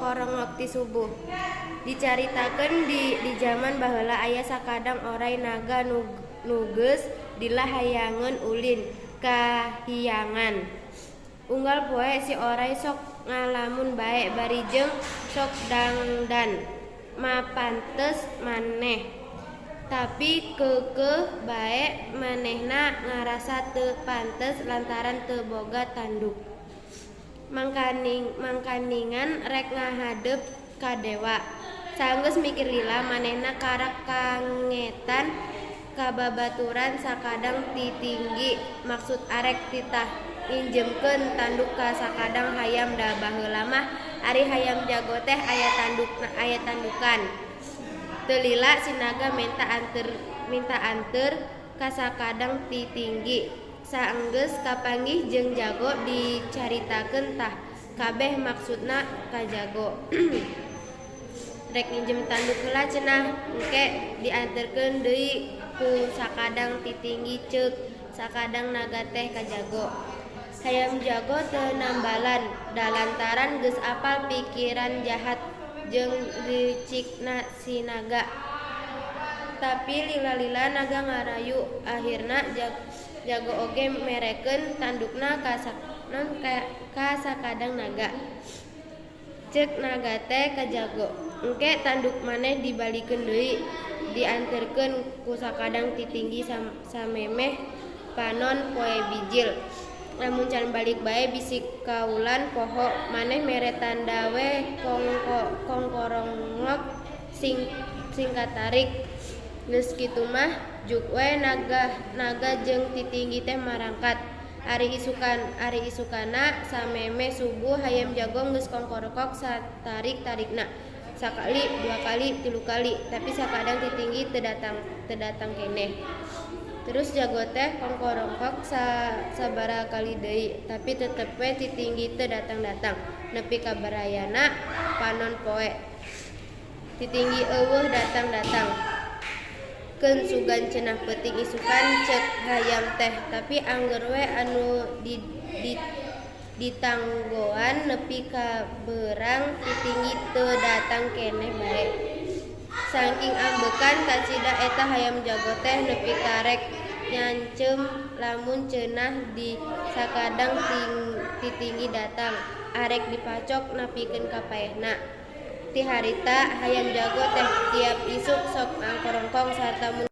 kongkorongok ti subuh. Dicaritakeun di jaman baheula aya sakadang oray naga nu geus lila hayangeun ulin ka hiyangan. Unggal poe si oray sok ngalamun bae bari jeung sok dangdan mapantes maneh. Tapi keukeuh bae manehna ngarasa teu pantes lantaran teu boga tanduk. Mangkaningan rek ngahadep ka dewa. Saenggeus mikir lila manehna karak kangetan ka babaturan sakadang titinggi maksud arek titah nginjemkeun tanduk ka sakadang hayam da baheula mah ari hayam jago teh aya tandukan. Teu lila si naga menta anteur ka sakadang titinggi. Saenggeus kapanggih jeung jago dicaritakeun tah kabeh maksudna ka jago. Rek nginjem tanduk heula cenah engke dianterkeun deui ku sakadang titinggi ceuk sakadang naga teh ka jago. Hayam jago teu nambalan da lantaran geus apal pikiran jahat jeung licikna si naga. Tapi lila-lila naga ngarayu ahirna jago oge merekeun tandukna ka sakadang naga. Ceuk naga teh ka jago, engke tanduk maneh dibalikeun deui dianterkeun ku sakadang titinggi samemeh panon poe bijil. Lamun can balik bae bisi kaulan poho maneh mere tanda we kongkorongok sing katarik. Geus kitu mah juk we naga jeung titinggi teh marangkat. Ari isukana samemeh subuh hayam jago geus kongkorokok satarik-tarikna. Sakali, dua kali, tilu kali, tapi sakadang titinggi teu datang keneh. Terus jago teh kongkorongkok sabaraha kali deui, tapi tetep we titinggi teu datang-datang nepi ka barayana panon poe. Titinggi euweuh datang-datang. Keun sugan cenah peuting isukan ceuk hayam teh, tapi angger we anu ditanggoan nepi ka beurang titinggi teu datang keneh bae. Saking ambekan kacida eta hayam jago teh nepi ka rek nyanceum lamun ceunah di sakadang titinggi datang arek dipacok nepikeun ka paehna. Ti harita hayam jago teh tiap isuk sok ngangkorongkong sarta mun